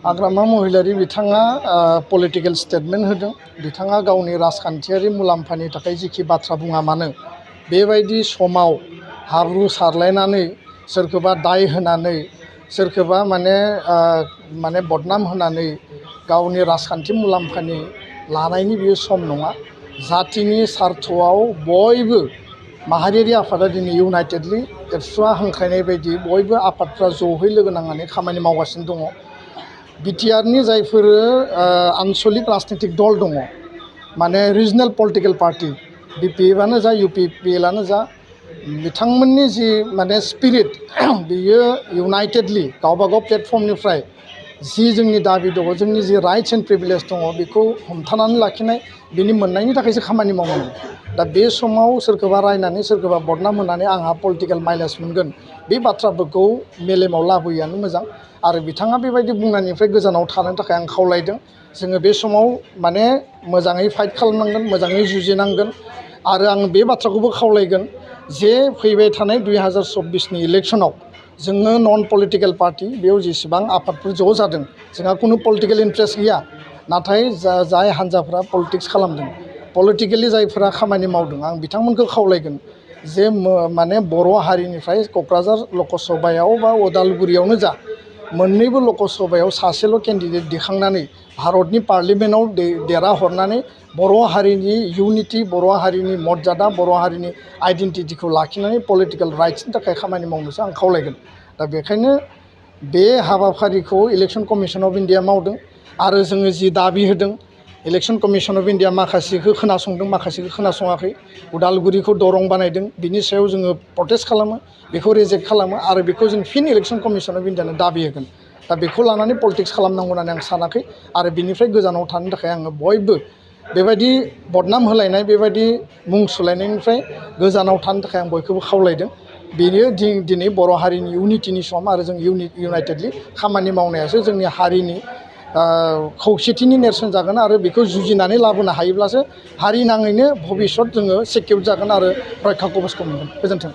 आग्रामा महिलारि बिथाङा political statement होदों। बिथाङा गावनि राजखान्थियारि मुलाम्फानि थाखाय जिखि बाथ्रा बुङा मानो बेबायदि समाव हाब्रु सारलायनानै सोरखौबा दाय होनानै सोरखौबा माने बदनाम होनानै गावनि राजखान्थि मुलाम्फानि लानायनि बियो सम नङा। जातिनि सार्थआव बयबो माहारियारि आफादा दिनै इउनाइटेडलि एबसुआ हांख्रायनाय बायदि बयबो आफादफ्रा जयै लोगो नांनानै खामानि मावगासिनो दङ। बिटिआरनि जायफोर आनसलिक राजनितिक दल दङ, माने रिजनेल पलिटिकल पार्टी बिपिएफआनो जा इउपिपिएलआनो जा, बिथांमोननि जि माने स्पिरिट बियो इउनाइटेडलि गावबागाव प्लेटफर्मनिफ्राय जि जोंनि दाबि दङ, जोंनि जि राइट्स एन्ड प्रिभिलेज दङ बेखौ हमथानानै लाखिनाय, बिनि मोननायनि थाखायसो खामानि मावनांगौ। दा बे समाव सोरखौबा रायनानै सोरखौबा बदनाम होनानै आंहा पलिटिकल माइलेज मोनगोन बे बाथ्राफोरखौ मेलेमाव लाबोयैआनो मोजां। आरो बिथाङा बेबायदि बुंनायनिफ्राय गोजानाव थानो थाखाय आं खावलायदों। जोङो बे समाव माने मोजाङै फाइट खालामनांगोन, मोजाङै जुजिनांगोन। आरो आं बे बाथ्राखौबो खावलायगोन जे फैबाय थानाय 2024नि इलेक्सनाव जोङो नन पलिटिकल पार्टी बेयाव जेसेबां आफादफोर ज' जादों, जोंहा खुनु पलिटिकल इन्ट्रेस्ट गैया। नाथाय जाय हान्जाफ्रा पलिटिक्स खालामदों, पलिटिकेलि जायफोरा खामानि मावदों, आं बिथांमोनखौ खावलायगोन जे माने बर' हारिनिफ्राय क'क्राझार लकसभायाव बा उदालगुरियावनो जा मोननैबो लकसभायाव सासेल' केन्डिडेट दिखांनानै भारतनि पार्लियामेन्टआव देरहाहरनानै बर' हारिनि इउनिटि, बर' हारिनि मर्यादा, बर' हारिनि आइडेन्टिटिखौ लाखिनानै पलिटिकेल राइट्सनि थाखाय खामानि मावनोसो आं खावलायगोन। दा बेखायनो बे हाबाफारिखौ इलेक्सन कमिसन अफ इन्डिया मावदों। आरो जोङो जि दाबि होदों, इलेक्सन कमिसन अफ इन्डिया माखासेखौ खोनासंदों, माखासेखौ खोनासङाखै। उदालगुरिखौ दरं बानायदों, बिनि सायाव जोङो प्रटेस्ट खालामो, बेखौ रिजेक्ट खालामो आरो बेखौ जों फिन इलेक्सन कमिसन अफ इन्डियानो दाबि होगोन। दा बेखौ लानानै पलिटिक्स खालामनांगौ होननानै आं सानाखै। आरो बिनिफ्राय गोजानाव थानो थाखाय आङो बयबो बेबायदि बदनाम होलायनाय, बेबायदि मुं सुलायनायनिफ्राय गोजानाव थानो थाखाय आं बयखौबो खावलायदों। बेयो दिनै बर' हारिनि इउनिटिनि सम आरो जों इउनाइटेडलि खामानि मावनायासो जोंनि हारिनि खौसेथिनि नेरसोन जागोन। आरो बेखौ जुजिनानै लाबोनो हायोब्लासो हारि नाङैनो भबिसत जोङो सिकिउर जागोन आरो रैखा कवचखौ मोनगोन। गोजोन्थों।